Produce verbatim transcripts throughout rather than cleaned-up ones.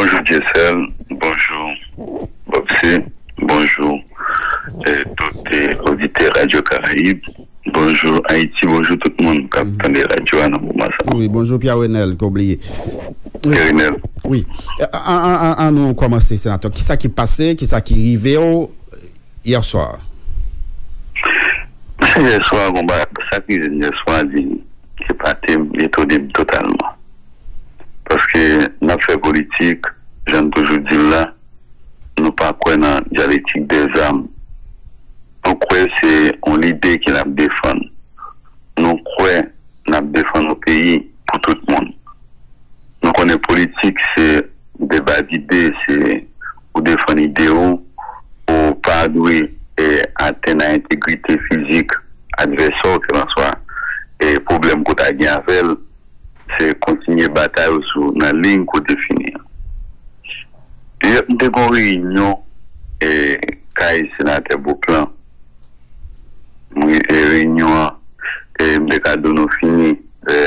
Bonjou Dyesèl, bonjou Bòpse, bonjou eh, tout eh, oditè Radyo Karayib, bonjou Ayiti, bonjou tout moun k ap tande radyo a nan moman sa. Wi, bonjou Pierre Renel, ke w bliye. Pierre Renel. Wi. An, an, an, an nou kòmanse, senatè. Kisa ki pase, kisa ki rive w yè swa? Yè swa, konba, sa k rive m yè swa, di, se pa te m, etone m totalman. Paske n ap fè politik, jan n toujou di l la, nou pa kwè nan dyaletik dèzam. Nou kwè se yon lide ke n ap defann. Nou kwè n ap defann yon peyi pou tout moun. Nou konnen politik se deba dide, se ou defann ide w, ou pa dwe eh, atenn a entegrite fizik advèsè w, kèlkanswa eh, pwoblèm ke w ta gen avè l, se kontinye batay ou sou nan liy ke w defini an. Yè, m te gen yon reyinyon eh, kay senatè Beauplan. Mwen, eh, reyinyon an, eh, m te ka di w nou fini vè,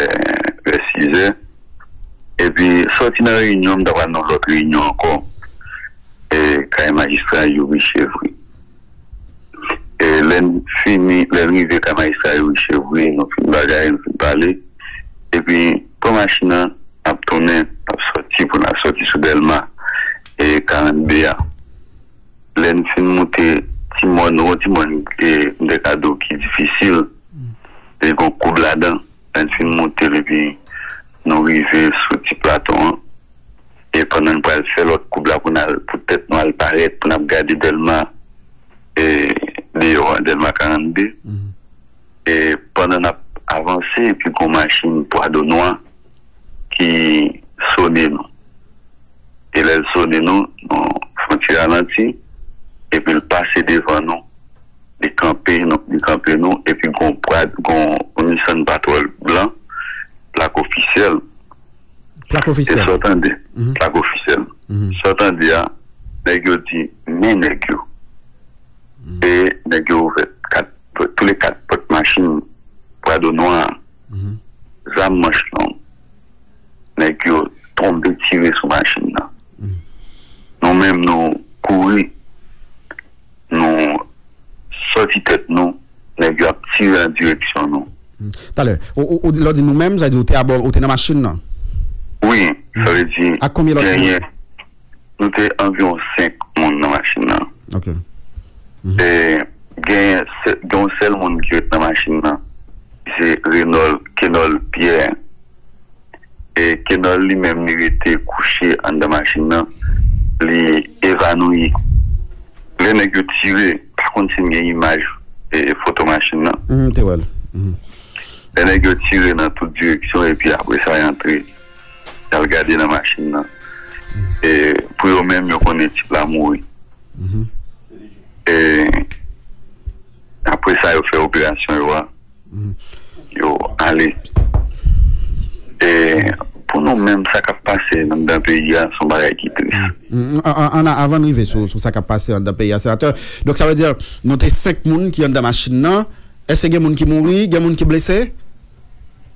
vè sizè. Epi, sòti nan reyinyon, m ta pral nan lòt reyinyon ankò, eh, kay majistra Youri Chevry. E lè n fini, lè n rive kay majistra Youri Chevry, nou fin bagay, nou fin pale. Epi, pran machin nan, n ap tounen, n ap sòti pou n al sòti sou Dèlma e karannde a. Lè n fin moute ti mòn, yon ti mòn e m te ka di w ki difisil, e gen yon koub ladan. Lè n fin moute l epi nou rive sou ti plato an. E pandan n pral fè lòt koub la pou n al, poutèt nou al parèt, pou n ap gade Dèlma, e deyò a, Dèlma karannde. E pandan n ap avanse, epi gon machin Pwado Nwa ki sone nou. E lè l sone nou, nou fè yon ti ralanti, epi l pase devan nou, li kanpe nou, li kanpe nou, epi gon Prado, gon Nissan Patrol blan, plak ofisyèl. Plak ofisyèl. E sa w tande, plak ofisyèl. Sa w tande a, nèg yo di, men nèg yo. E nèg yo ouvè kat, tou le kat pòt machin Prado nwa a. Zam manch long. Nèg yo tonbe tire sou machin nan. Nou menm, nou kouri. Nou sòti tèt nou, nèg yo ap tire nan direksyon nou. Talè, ou, ou, ou, lè w di nou menm, sa vle di ou te abò, ou te nan machin nan? Wi, sa vle di, ak konbyen lòt moun? Genyen, nou te anviwon senk moun nan machin nan. Ok. E genyen, gen yon sèl moun ki ret nan machin nan, se Renòl, Kenòl Pyè. E Kenòl li menm, li rete kouche anndan machin nan, li evanouyi. Lè nèg yo tire, pa konn si n gen imaj e foto machin nan. M te wè l. Lè nèg yo tire nan tout direksyon, epi apre sa, y antre, y al gade nan machin nan. E pou yo menm, yo konnen tip la mouri. E apre sa, yo fè operasyon yo a. Yo ale. E pou nou menm, sa k ap pase anndan peyi a, se yon bagay ki tris. Ann, ann, ann, avan n rive sou, sou sa k ap pase anndan peyi a, senatè. Donk, sa vle di, nou te senk moun ki anndan machin nan. Èske gen moun ki mouri, gen moun ki blese?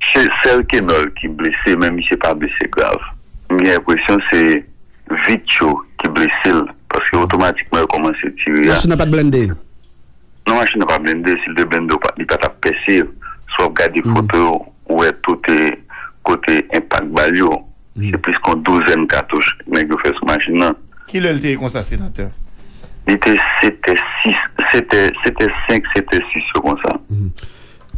Se sèl Kenòl ki blese, men misye pa blese grav. M gen enpresyon se vit yo ki blese l, paske otomatikman yo kòmanse tire a. Machin nan pa t blende? Non, machin nan pa blende. Si l te blende, w pa, li pa t ap pèse. Si w ap gade foto yo, ou wè tout e, kote enpak bal yo. Se plis ke yon douzèn katouch nèg yo fè sou machin nan. Kilè l te ye konsa, senatè? Li te sèt è sis, sèt è, sèt è senk, sèt è sis yo konsa.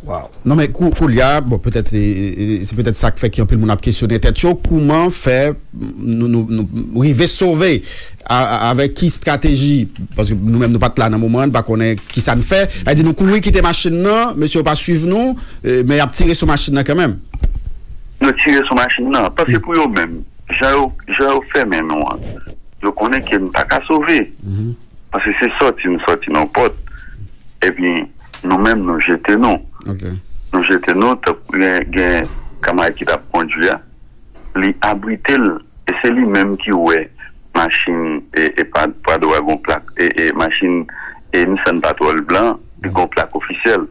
Wow. Non, men kou-, koulye a, bon, petèt, e, e, e, se petèt sa k fè ke anpil moun ap kesyone tèt yo, kòman fè nou, nou, nou rive sove, a, a, avèk ki estrateji? Paske nou menm, nou pa t la nan moman an, nou pa konnen kisa n fè. Sa vle di, nou kouri kite machin nan, mesye yo pa swiv nou, e, men y ap tire sou machin nan kanmenm. Yo tire sou machin nan, paske pou yo menm, jan yo, jan yo fèmen nou an, yo konnen ke n pa ka sove. Paske se sòti n sòti nan pòt. Epi, nou menm, nou jete nou. Nou jete nou, tankou gen, gen kamarad ki t ap kondui a, li abrite l, e se li menm ki wè machin, e, e pa, Prado a gon plak, e, e machin, e Nissan Patrol blan, li gon plak ofisyèl.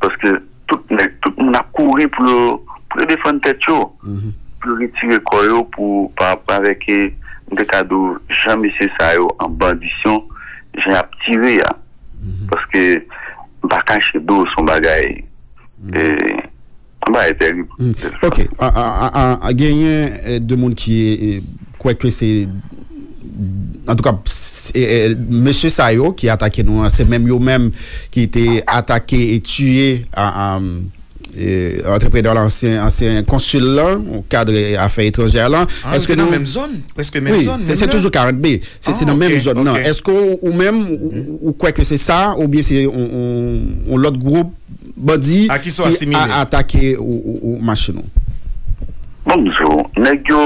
Paske tout nèg, tout moun ap kouri pou yo, pou yo defann tèt yo, pou yo retire kò yo, pou, pa, avèk, e, m te ka di w, jan mesye sa yo an bandisyon, jan y ap tire a. Paske m pa kache di w, se yon bagay, e, yon bagay terib. Ok. A, a, a, a, a, genyen eh, de moun ki eh, kwè ke se antouka, mesye sa yo ki atake nou an, se menm yo menm ki te atake e tiye a, a, eh, antreprenè la, ansyen, ansyen konsil lan, ou kad afè etranjè lan. Ah, yo te nan menm zòn, prèske menm zòn. Se toujou karant B. Se nan menm zòn nan. Èske ou menm, ou kwè ke se sa, oubyen se yon lòt gwoup bandi ki atake ou, ou, ou machin ou? Bon, m di w, nèg yo,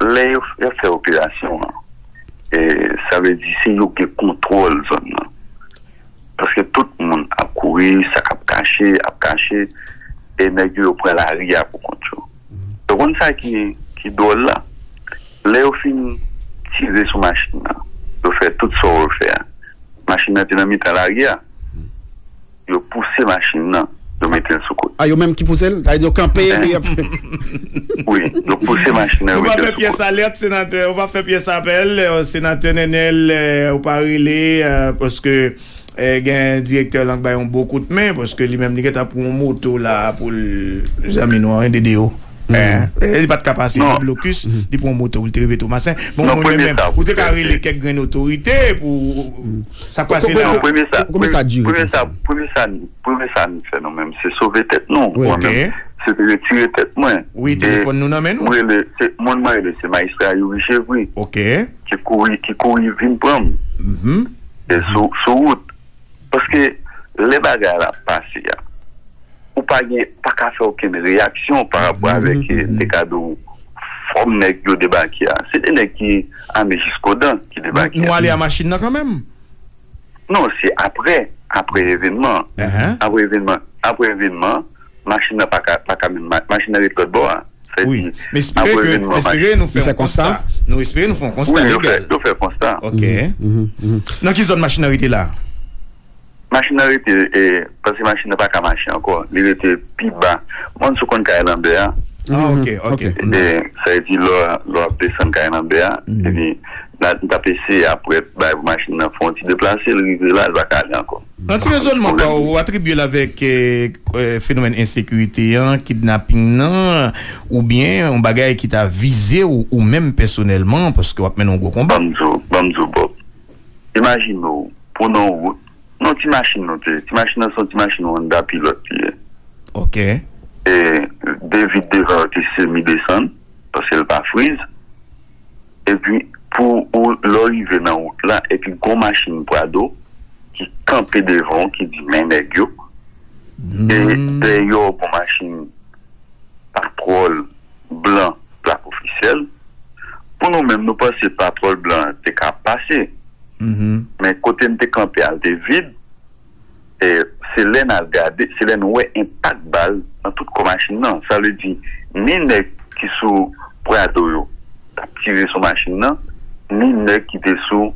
lè yo, y ap fè operasyon an, e, sa vle di se yo ki gen kontwòl zòn nan. Paske tout moun ap kouri, sa k ap kache, ap kache, e nèg yo, yo pran lari a pou kont yo. Ou konn sa ki, ki dwòl la? Lè yo fin tire sou machin nan, yo fè tout sa yo fè a. Machin nan te nan mitan lari a. Yo pouse machin nan, yo mete l sou kote. A, yo menm ki pouse l? Sa vle di yo kanpe epi y ap. Wi, yo pouse machin nan, yo mete l sou kote. Ou pa fè pyès alèt, senatè, ou pa fè pyès apèl, senatè Nènèl, ou pa rele, paske gen direktè lan k bay yon bon kout men, paske li menm li gentan pran yon moto la pou l, zanmi nou an, ede yo. Li pa t ka pase nan blokis, li pran yon moto pou l te rive Tomasen. Bon, mwen menm, ou te ka rele kèk grenn otorite pou sa k pase la. Premye sa, premye sa, premye sa nou fè nou menm, se sove tèt nou. Mwen menm, se te retire tèt mwen. Wi, telefòn nou nan men nou. Mwen rele, se, moun mwen rele, se majistra Youri Chevry. Ki kouri, ki kouri vin pran m. E sou, sou wout. Paske lè bagay la ap pase a, ou pa gen, pa ka fè okenn reyaksyon pa rapò avèk, e, m te ka di w, fòm nèg yo debake a. Se de nèg ki ame jiskodan ki debake a. Nou ale a machin nan kanmenm? Non, se apre, apre evènman. Apre evènman, apre evènman, machin nan pa ka, pa ka menm, machin nan ret lòt bò a. Wi, m espere ke, m espere nou fè yon konsta. Nou espere nou fè yon konsta legal. Wi, nou fè konsta. Ok. Nan ki zòn machin nan rete la? Machin nan rete, e, paske machin nan pa ka mache ankò. Li rete pi ba. Mwen, si w konn Kay Lanbè a. Ah, ok, ok. Ebyen, sa vle di lè w ap desann Kay Lanbè a, epi n t ap eseye apre bay pou machin nan fè yon ti deplase, l rive la, l pa ka ale ankò. Nan ti rezònman pa w, ou atribye l avèk fenomèn ensekirite an, kidnaping nan, oubyen yon bagay ki ta vize w ou menm pèsonèlman, paske w ap mennen yon gwo konba? Ban m di w, ban m di w, Bob. Imajine w, pran yon wout, nan ti machin nou te ye. Ti machin nan se yon ti machin Honda pilòt li ye. Ok. E de vit devan yo te semi desann, paske l pa friz. Epi pou ou lè w rive nan wout la, epi gon machin Prado ki kanpe devan w ki di men nèg yo. E dèyè w gon machin patwòl blan plak ofisyèl. Pou nou menm, nou panse patwòl blan an te ka pase. Men kote n te kanpe a, l te vid. E se lè n al gade, se lè n wè enpak bal nan tout kò machin nan. Sa vle di, ni nèg ki sou Prado yo t ap tire sou machin nan, ni nèg ki te sou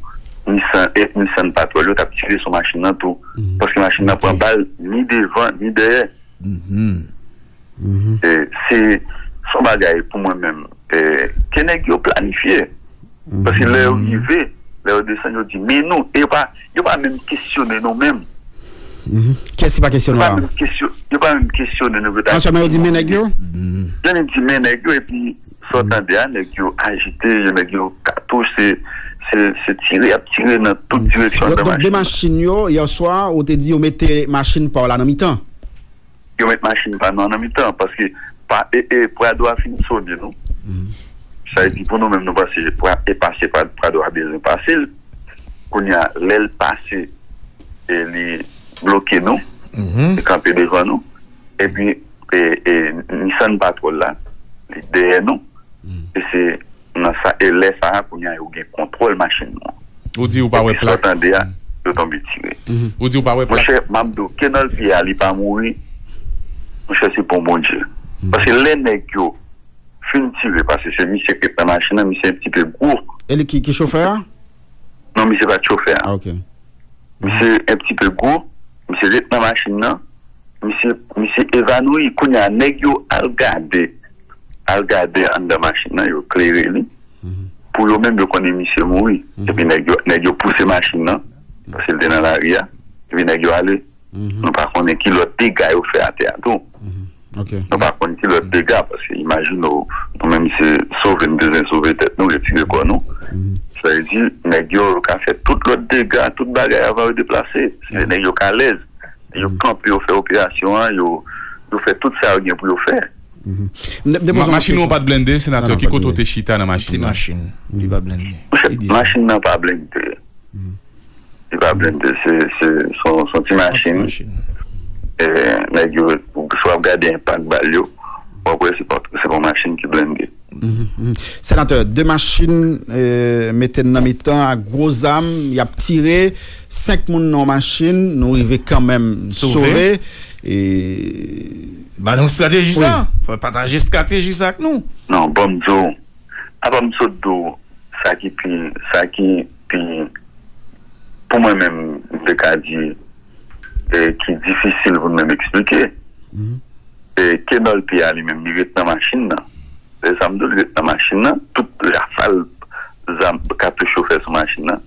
Nissan, e, Nissan Patrol yo t ap tire sou machin nan tou. Paske machin nan pran bal ni devan, ni dèyè. E se, se yon bagay pou mwen menm, e, ke nèg yo planifye. Paske lè yo rive, lè yo desann, yo di men nou, e yo pa, yo pa menm kesyone nou menm. Kiyès ki pa kesyone w la? Yo pa menm kesyone nou. Non sèlman yo di men nèg yo. Yo menm di men nèg yo, epi sa w tande a, nèg yo ajite, yo nèg yo katouch, se, se, se tire, y ap tire nan tout direksyon anndan machin. Donk de machin yo, yèswa, ou te di yo mete machin pa w la nan mitan. Yo met machin pa nou an nan mitan, paske pa, e, e, Prado a fin sone nou. Sa vle di pou nou menm nou panse e pase, Prado a bezwen pase l. Kounye a, lè l pase, e li bloke nou, li kanpe devan nou. Epi, e, e, Nissan Patrol la, li dèyè nou. E se nan sa, e lè sa a, kounye a, yo gen kontwòl machin nou an. Ou di ou pa wè plak. Epi sa w tande a, yo tonbe tire. Ou di ou pa wè plak. Monchè, m ap di w, ke nan l pye a, li pa mouri. Monchè, se pon Bondye. Paske lè nèg yo fin tire, paske se misye ki ret nan machin nan, misye yon ti pe gwo. E li ki, ki chofè a? Non, misye pa t chofè a. Ah, ok. Misye yon ti pe gwo, misye ret nan machin nan, misye, misye evanoui. Kounye a, nèg yo al gade, al gade anndan machin nan, yo klere li. pou yo menm, yo konnen misye mouri. Epi nèg yo, nèg yo pouse machin nan, paske l te nan lari a, epi nèg yo ale. Nou pa konnen ki lòt dega yo fè atè a tou. Nou pa konn ki lòt dega, paske imajine w, nou menm se sove n bezwen sove tèt nou, retire kò nou. Sa vle di, nèg yo, yo ka fè tout lòt dega, tout bagay avan yo deplase. Se nèg yo k alèz. Yo kanpe, yo fè operasyon an, yo, yo fè tout sa yo gen pou yo fè. Machin ou pa t blende, senatè, ki kote w te chita nan machin nan? Machin nan pa blende. Li pa blende, se se se yon ti machin. Nèg yo, si w ap gade enpak bal yo, w ap wè se pa se pa yon machin ki blende. Senatè, de machin mete n nan mitan ak gwo zam, y ap tire, senk moun nan yon machin, nou rive kanmenm sove. Ba nou estrateji sa, fò pataje estrateji sa ak nou. Non, ban m di w, apa m sot di w, sa ki pi, sa ki pi, pou mwen menm, m te ka di, ki difisil pou m menm eksplike. Kenòl pi a li menm, li ret nan machin nan. Se sa m di w, li ret nan machin nan. Tout rafal zam, katouch yo fè sou machin nan.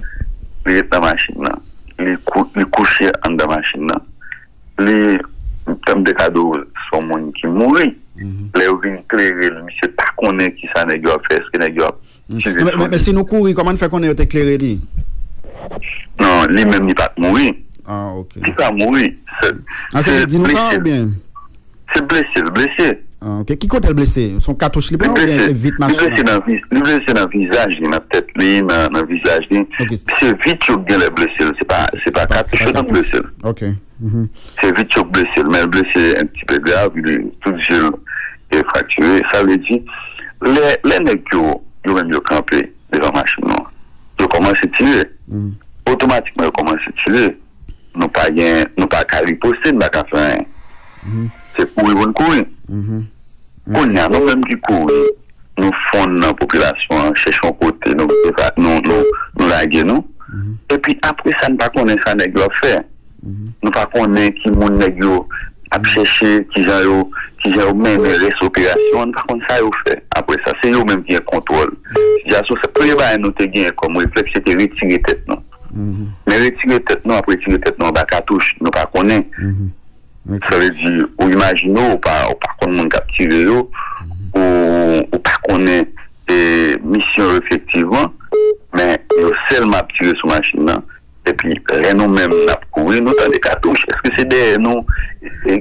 Li ret nan machin nan. Li kou, li kouche anndan machin nan. Li, tanm de kado, se yon moun ki mouri. Lè yo vin klere l, misye pa konnen ki sa nèg yo ap fè, èske nèg yo ap tire sou li. Men si nou kouri, kòman n fè konnen yo te klere li? Non, li menm li pa t mouri. Li pa mouri. Se blese l. Se blese l, blese. Ki kote l blese? Se yon katouch li pran oubyen se vit machin nan? Li blese nan vizaj li, nan tèt li, nan vizaj li. Se vit yo genlè blese l, se pa katouch yo t ap blese l. Se vit yo k blese l, men l blese yon ti pe grav, li, tout je l fraktire. Sa vle di, lè, lè nèg yo, yo menm yo kanpe devan machin nou an, yo kòmanse tire. Otomatikman, yo kòmanse tire. Nou pa gen, nou pa ka riposte, n pa ka fè anyen. Se kouri pou n kouri. Kounye a, nou menm ki kouri, nou fonn nan popilasyon an, chèche yon kote, nou, nou, nou, nou lage nou. Epi apre sa, n pa konnen sa nèg yo ap fè. Nou pa konnen ki moun nèg yo ap chèche, kijan yo, kijan yo mennen rès operasyon an, nou pa konn sa yo fè. Apre sa, se yo menm ki gen kontwòl sitiyasyon. Premye bagay nou te genyen kòm reflèks, se te retire tèt nou. Men retire tèt nou, ap retire tèt nou anba katouch, nou pa konnen. Sa vle di, ou imajine w, ou pa, ou pa konn moun k ap tire yo, ou, ou pa konnen misyon yo efektivman, men yo sèlman ap tire sou machin nan. Epi lè nou menm n ap kouri, nou tande katouch. Èske se dèyè nou?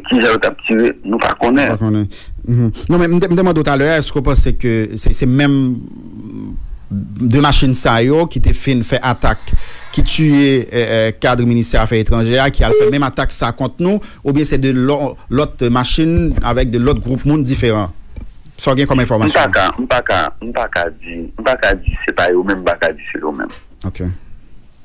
Kijan yo t ap tire? Nou pa konnen. Non, men m te mande w talè a, èske w panse ke se, se menm de machin sa yo ki te fin fè atak, ki tiye kad ministè afè etranjè a, ki al fè menm atak sa kont nou, oubyen se de lòt machin avèk de lòt gwoup moun diferan? Sa w gen kòm enfòmasyon? M pa ka, m pa ka, m pa ka di, m pa ka di se pa yo menm, m pa ka di se yo menm. Ok.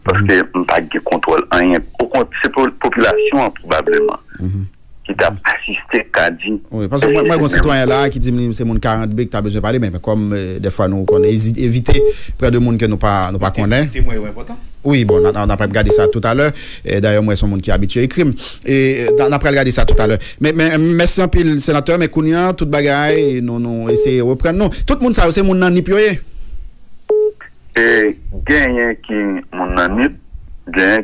Paske m pa gen kontwòl anyen. Okont, se popilasyon an pwobableman ki t ap asiste k ka di. Wi, paske mwen, mwen gen yon sitwayen la ki di m li se moun karant B ki ta bezwen pale, men kòm dèfwa nou konn evite pran de moun ke nou pa, nou pa konnen. Temwen yo enpòtan. Wi, bon, n ap gade sa toutalè. Dayè, mwen se yon moun ki abitye ekri m. E n ap pral gade sa toutalè. Men, men mèsi anpil, senatè, men kounye a, tout bagay, nou, nou eseye reprann nou. Tout moun sa yo, se moun nan Nip yo ye? Genyen ki moun nan Nip, genyen